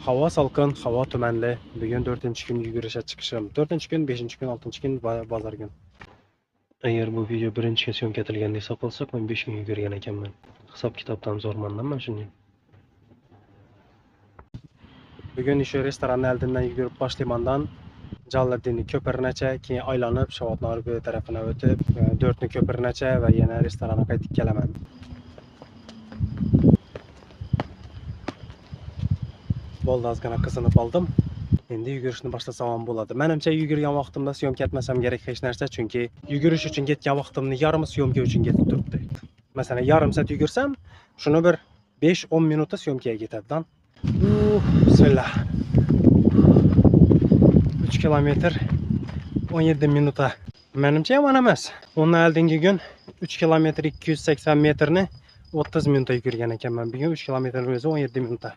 Havo salqin, havo tumanli. Bugun 4-kun yugurishga chiqishim. 4-kun, 5-kun, 6-kun va bozor kun. Agar bu video birinchi syomka etilgan desa qolsak, men 5 kun yugurgan ekanman. Hisob kitobdan zo'rmandan men shunday. Bugun shu restoranni oldindan yugurib boshlaymandan Jaloliddinni ko'pirnacha, keyin aylanib Shavat bu tarafına o'tib, 4-ni ko'pirnacha va yana restoranga qaytib kelaman. Bo'ldi, ozgina qizinib oldim. Endi yugurishni boshlasam ham bo'ladi. Menimcha yugurgan vaqtimda syomka etmasam kerak hech narsa, chunki yugurish uchun ketgan vaqtimni yarmi syomka uchun ketib turibdi. Masalan, yarim soat yugursam, shuni bir 5-10 minutda syomkaga ketadi-dan. Bismillah. 3 kilometr 17 minuta. Menimcha yomon emas. Undan oldingi kun 3 kilometr 280 metrni 30 minutda yugurgan ekanman. Bugun 3 kilometrni o'zi 17 minuta.